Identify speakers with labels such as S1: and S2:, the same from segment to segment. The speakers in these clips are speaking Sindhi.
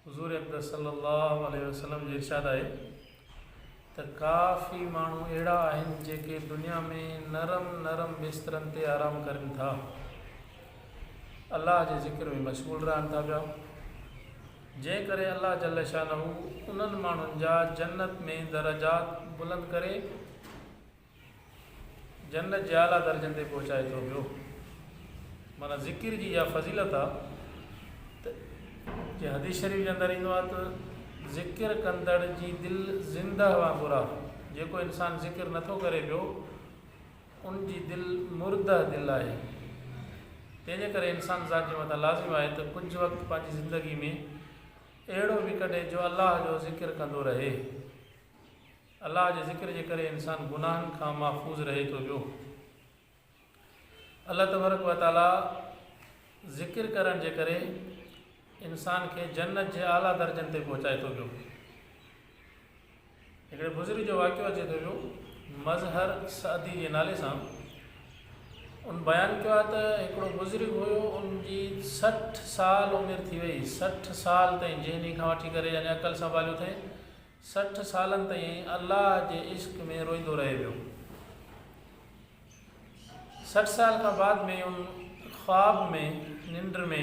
S1: حضور اقدس صلي الله عليه وسلم جو ارشاد آهي ته ڪافي ماڻهو اهڙا آهن جيڪي دنيا ۾ نرم نرم بسترن تي آرام ڪرين ٿا، الله جي ذڪر ۾ مشغول رهن ٿا پيا، جنهن ڪري الله جل شانه انهن ماڻهن جا جنت ۾ درجات بلند ڪري جنت جي اعليٰ درجن تي پهچائي ٿو پيو. معنيٰ ذڪر جي اها فضيلت آ ته جيئن حديث شريف جي اندر ايندو آ ته ذڪر ڪندڙ جي دل زنده وانگر آ، جيڪو انسان ذڪر نٿو ڪري پيو ان جي دل مرده دل آهي. تنهن جي ڪري انسان ذات جي مٿان لازم آهي ته ڪجهه وقت پنهنجي زندگي ۾ اهڙو به ڪڍي جو الله جو ذڪر ڪندو رهي. الله جي ذڪر جي ڪري انسان گناهن کان محفوظ رهي ٿو پيو. الله تبارڪ و تعالي ذڪر ڪرڻ جي ڪري انسان کي جنت جي اعليٰ درجن تي پهچائي ٿو پيو. هڪڙي بزرگ جو واقعو اچي ٿو پيو مظهر سعدي جي نالي سان. ان بيان ڪيو آهي ته هڪڙو بزرگ هيو ان جي 60 سال عمر ٿي وئي. 60 سال تائين جنهن ڏينهن کان وٺي ڪري يعني عقل سنڀاليو اٿئي 60 سالن تائين الله جي عشق ۾ روئيندو رهي ويو. 60 سال کان بعد ۾ ان خواب ۾ ننڊ ۾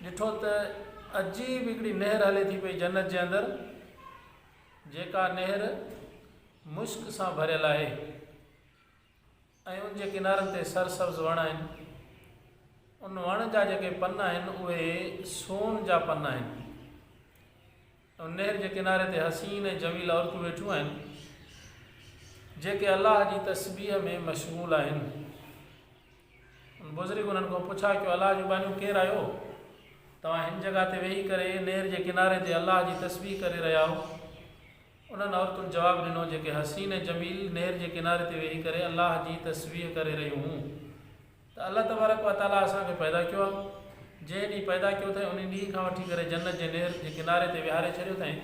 S1: ڏٺو ته عجيب هڪڙي نهر هلي ٿي پئي جنت جي اندر جيڪا نهر مشڪ سان ڀريل آهي ۽ ان جي ڪنارن تي سرسبز وڻ آهن. ان وڻ جا جيڪي پن آهن اهي سون جا پن آهن. ان نهر جي ڪناري تي حسين ۽ جميل عورتون ويٺيون آهن جيڪي الله جي تسبيح ۾ مشغول آهن. ان بزرگ انهن کان پڇا ڪيو الله جون ٻانهيون ڪير آهيو؟ توهان هن جڳهه تي ويهي ڪري نهر جي ڪناري تي الله جي تسبيح ڪري رهيا آهيو. انهن عورتن جواب ڏنو، جيڪي حسين ۽ جميل نهر جي ڪناري تي ويهي ڪري الله جي تسبيح ڪري رهيون هون ته الله تبارڪ و تعاليٰ اسان کي پيدا ڪيو آهي، جنهن ڏينهن پيدا ڪيو اٿائين انهي ڏينهن کان وٺي ڪري جنت جي نهر جي ڪناري تي ويهاري ڇڏيو اٿائين.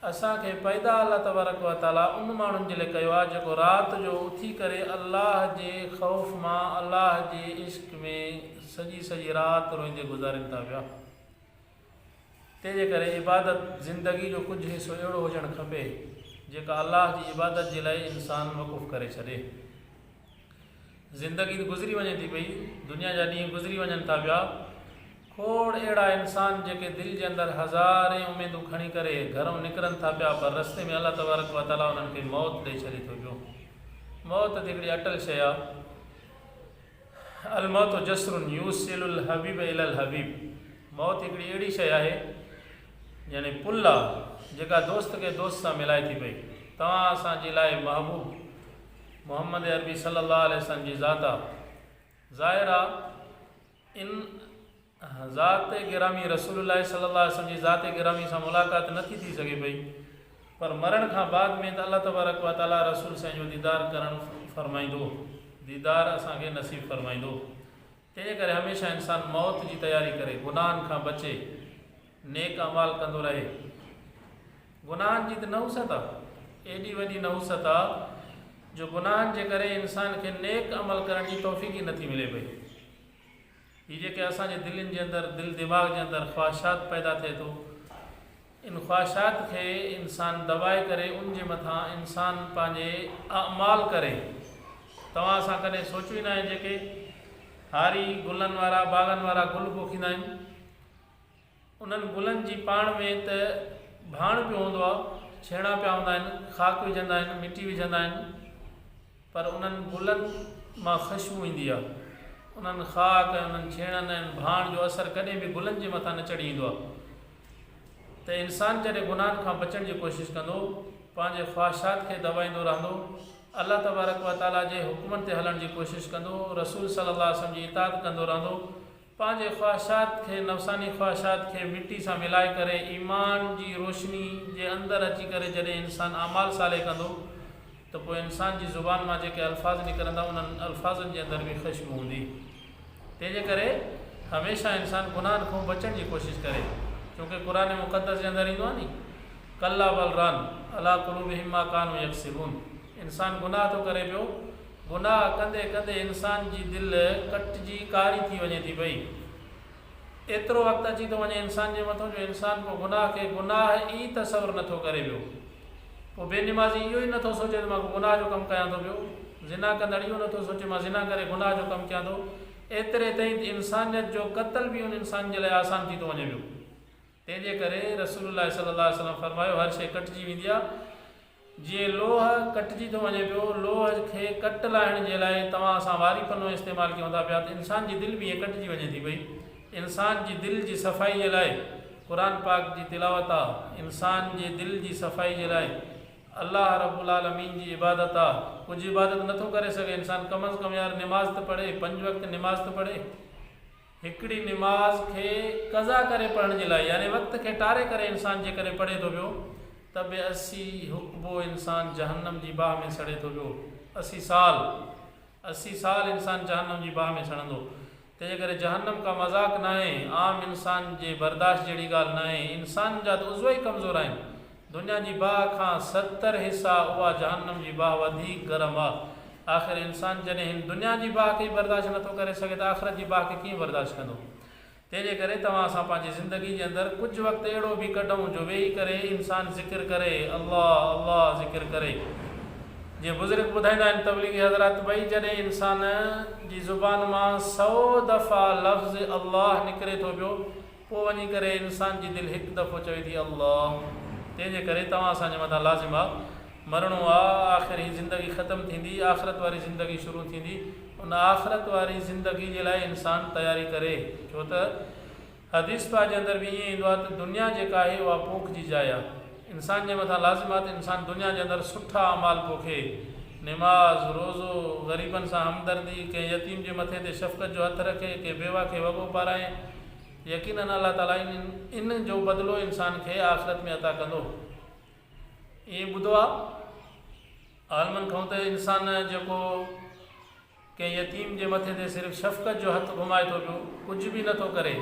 S1: اسان کي پيدا الله تبارڪ و تعاليٰ ان ماڻهن جي لاء ڪيو آهي جيڪو رات جو اٿي ڪري الله جي خوف مان الله جي عشق ۾ سڄي سڄي رات روئيندي گذارين ٿا پيا. تنهن جي ڪري عبادت زندگي جو ڪجهه حصو اهڙو هجڻ کپي جيڪا الله جي عبادت جي لاء انسان وقف ڪري ڇڏي. زندگي ته گذري وڃي ٿي پئي، دنيا جا ڏينهن گذري وڃن ٿا پيا، کوڙ اهڙا انسان جيڪي دل جي اندر هزارين اميدون کڻي ڪري گهرئون نڪرن ٿا پيا پر رستي ۾ الله تبارڪ وتعاليٰ انهن کي موت ڏئي ڇڏي ٿو پيو. موت ته هڪڙي اٽل شيء آهي. الموت جسر يوصل الحبيب الي الحبيب موت هڪڙي اهڙي شيء آهي يعني پل آ جيڪا دوست کي دوست سان ملائي ٿي پئي. توهان اسان جي لاء محبوب محمد عربي صلي الله عليه وسلم جي ذات آ. ظاهر آ ان ذات گرامي رسول الله صلي الله عليه وسلم جي ذات گرامي سان ملاقات نه ٿي ٿي سگهي پئي پر مرڻ کان بعد ۾ ته الله تبارڪ و تعالي رسول سائين جو ديدار ڪرڻ فرمائيندو، ديدار اسان کي نصيب فرمائيندو. تنهنجي ڪري هميشه انسان موت جي تياري ڪري، گناهن کان بچي، نيڪ اعمال ڪندو رهي. گناهن جي ته نحوست آ، ايڏي وڏي نحوست آ جو گناهن جي ڪري انسان کي نيڪ عمل ڪرڻ جي توفيق ئي نٿي ملي پئي. هي جيڪي اسان جي دلين جي اندر، دل دماغ جي اندر خواهشات پيدا ٿئي ٿو، ان خواهشات کي انسان دٻائي ڪري ان جي مٿان انسان پنهنجي اعمال ڪري. توهان اسان ڪڏهن سوچيو ئي ناهي جيڪي هاري گلن وارا باغن وارا گل پوکيندا آهن انهن گلن جي پاڻ ۾ ته ڀاڻ پيو هوندو آهي، ڇيڻا پيا هوندا آهن، خاڪ وجهندا آهن، مٽي وجهندا آهن، پر انهن گلن مان خشبو ايندي آهي. انهن خاڪ ۽ انهن ڇيڻن ۽ ڀاڻ جو اثر ڪڏهن به گلن جي مٿان نه چڙهي ايندو آهي ته انسان جڏهن گناهن کان بچڻ جي ڪوشش ڪندو، پنهنجي خواهشات کي دٻائيندو رهندو، الله تبارڪ و تعاليٰ جي حڪمن تي هلڻ جي ڪوشش ڪندو، رسول صلي الله عليه وسلم جي اطاعت ڪندو رهندو، پنهنجي خواهشات کي نفساني خواهشات کي مٽي سان ملائي ڪري ايمان جي روشني جي اندر اچي ڪري جڏهن انسان اعمال صالح ڪندو ته پوء انسان جي زبان مان جيڪي الفاظ نڪرندا انهن الفاظن جي اندر به خشبو هوندي تنهن جي ڪري هميشه انسان گناهن کان بچڻ جي ڪوشش ڪري چونڪه قرآن مقدس جي اندر ايندو آهي ني ڪلا بل ران علي قلوبهم ما ڪانوا يڪسبون انسان گناهه ٿو ڪري پيو گناهه ڪندي ڪندي انسان جي دل ڪٽجي ڪاري ٿي وڃي ٿي پئي. ايترو وقت اچي ٿو وڃي انسان جي مٿو جو انسان پوء گناهه کي گناهه ئي تصور نٿو ڪري پيو. پوء بي نمازي اهو ئي نٿو سوچي ته مان ڪو گناهه جو ڪم ڪيان ٿو پيو. زنا ڪندڙ اهو نٿو سوچي مان زنا ڪري گناهه جو ڪم ڪيان ٿو. ايتري تائين ته انسانيت جو قتل به ان انسان جي لاء آسان ٿي ٿو وڃي پيو. تنهن جي ڪري رسول الله صلي الله عليه وسلم فرمايو هر شيء ڪٽجي ويندي آهي. جيئن لوهه ڪٽجي ٿو وڃي پيو، لوهه کي ڪٽ لاهڻ جي لاء توهان اسان واري پنو استعمال ڪيون ٿا پيا ته انسان جي دل به ائين ڪٽجي وڃي ٿي پئي. انسان جي دل جي صفائي جي لاء قرآن پاڪ جي تلاوت آ، انسان جي دل جي صفائي جي لاء الله رب العالمين جي عبادت آ. ڪجهه عبادت نٿو ڪري سگهي انسان ڪم از ڪم يار نماز ته پڙهي، پنج وقت نماز ته پڙهي. هڪڙي نماز کي قضا ڪري پڙهڻ جي لاء يعني وقت کي ٽاري ڪري انسان جيڪڏهن پڙهي ٿو پيو ته به 80 حقبو انسان جهنم جي باهه ۾ سڙي ٿو پيو 80 سال 80 سال انسان جهنم جي باهه ۾ سڙندو تنهنجي ڪري جهنم ڪا مذاق ناهي عام انسان جي برداشت جهڙي ڳالهه ناهي انسان جا ته عضوا ئي ڪمزور آهن دنيا جي باهه کان 70 حصا اها جهنم جي باهه وڌيڪ گرم آ. آخر انسان جڏهن هن دنيا جي باهه کي ئي برداشت نٿو ڪري سگهي ته آخرت جي باهه کي ڪيئن برداشت ڪندو. تنهن جي ڪري توهان اسان پنهنجي زندگي جي اندر ڪجهه وقت اهڙو به ڪڍون جو ويهي ڪري انسان ذڪر ڪري، الله الله ذڪر ڪري. جيئن بزرگ ٻڌائيندا آهن تبليغي حضرات ڀئي جڏهن انسان جي زبان مان سئو دفعا لفظ الله نڪري ٿو پيو پوء وڃي ڪري انسان جي دل هڪ دفعو چوي ٿي الله! تنهن جي ڪري توهان اسان جي مٿان لازم آ مرڻو آ، آخر هي زندگي ختم ٿيندي، آخرت واري زندگي شروع ٿيندي، ان آخرت واري زندگي جي لاء انسان تياري ڪري، ڇو ته حديث پاڪ جي اندر به ائين ايندو آ ته دنيا جيڪا آهي اها پوک جي جاء آ، انسان جي مٿان لازم آ ته انسان دنيا جي اندر سٺا اعمال پوکي، نماز، روزو، غريبن سان همدردي، ڪنهن يتيم جي مٿي تي شفقت جو هٿ رکي، ڪنهن بيوه کي وڳو پارائي، يقيناً الله تعاليٰ ان جو بدلو انسان کي آخرت ۾ عطا ڪندو. ائين ٻڌو آ عالمن کان ته انسان جيڪو ڪنهن يتيم جي مٿي تي صرف شفقت جو هٿ گهمائي ٿو پيو، ڪجهه به نٿو ڪري،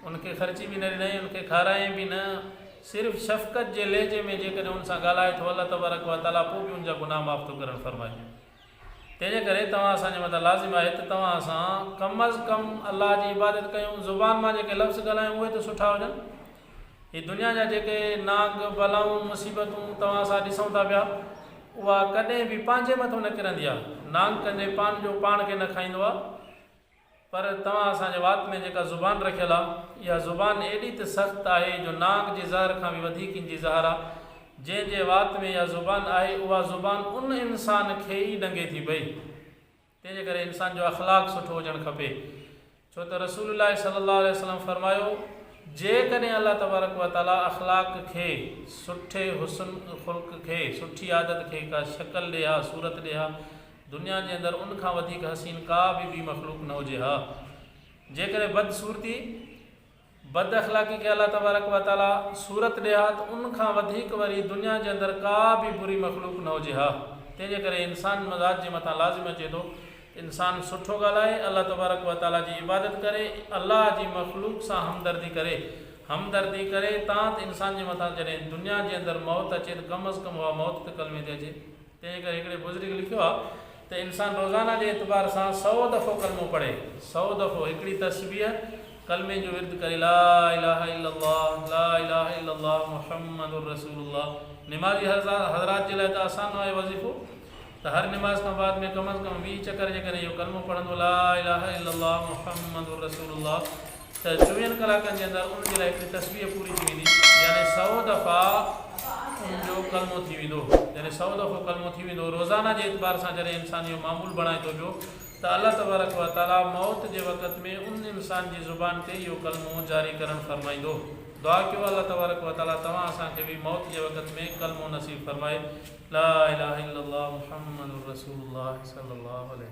S1: ان کي خرچي به نه ڏنائين، ان کي کارايائين به نه، صرف شفقت جي لهجي ۾ جيڪڏهن ان سان ڳالهائي ٿو، الله تبارڪ وتعاليٰ پوء به ان جا گناهه معاف ٿو ڪرڻ فرمائي. تنهن جي ڪري توهان اسان جي مٿان لازم آهي ته توهان اسان ڪم از ڪم الله جي عبادت ڪيون، زبان مان جيڪي لفظ ڳالهايون اهي ته سٺا هجن. هي دنيا جا جيڪي نانگ، بلائون، مصيبتون توهان اسان ڏسون ٿا پيا، اها ڪڏهن به پنهنجي مٿو نه ڪرندي آهي. نانگ ڪنجي پان جو پاڻ کي نه کائيندو آهي. پر توهان اسان جي وات ۾ جيڪا زبان رکيل آ، اها زبان ايڏي ته سخت آهي جو نانگ جي زهر کان به وڌيڪ ان جي زهر آ. جنهن جي وات ۾ اها زبان آهي، اها زبان ان انسان کي ئي ڏنگي ٿي پئي. تنهن جي ڪري انسان جو اخلاق سٺو هجڻ کپي. ڇو ته رسول الله صلي الله عليه وسلم فرمايو، جيڪڏهن الله تبارڪ و تعاليٰ اخلاق کي، سٺي حسن خلق کي، سٺي عادت کي ڪا شڪل ڏي ها، صورت ڏي ها، دنيا جي اندر ان کان وڌيڪ حسين ڪا به ٻي مخلوق نه هجي ها. جيڪڏهن بد صورتي، بد اخلاقي کي الله تبارڪ و تعاليٰ صورت ڏي ها ته ان کان وڌيڪ وري دنيا جي اندر ڪا به بري مخلوق نه هجي ها. تنهن جي ڪري انسان مزاج جي مٿان لازم اچي ٿو ته انسان سٺو ڳالهائي، الله تبارڪ و تعاليٰ جي عبادت ڪري، الله جي مخلوق سان همدردي ڪري. همدردي ڪري تان ته انسان جي مٿان جڏهن دنيا جي اندر موت اچي ته ڪم از ڪم اها موت ته ڪلمي تي اچي. تنهن ڪري هڪڙي بزرگ لکيو آهي ته انسان روزانه جي اعتبار سان سئو دفعو ڪلمو پڙهي، سئو دفعو هڪڙي تسبيح ڪلمي جو ورد ڪري لا اله الا الله لا اله الا الله محمد رسول الله نمازي حضرات جي لاء ته آسان آهي وظيفو ته هر نماز کان بعد ۾ ڪم از ڪم 20 چڪر جيڪڏهن اهو ڪلمو پڙهندو لا اله الا الله محمد رسول الله ته چوويهن ڪلاڪن جي اندر ان جي لاء هڪڙي تسبيح پوري ٿي ويندي يعني سئو دفعا ان جو ڪلمو ٿي ويندو يعني سئو دفعو ڪلمو ٿي ويندو روزانه جي اعتبار سان جڏهن انسان اهو معمول بڻائي ٿو پيو ته الله تبارڪ و تعالي موت جي وقت ۾ ان انسان جي زبان تي اهو ڪلمو جاري ڪرڻ فرمائيندو دعا ڪيو الله تبارڪ و تعالي توهان اسان کي به موت جي وقت ۾ ڪلمو نصيب فرمائي لا اله الا الله محمد رسول الله صلي الله عليه.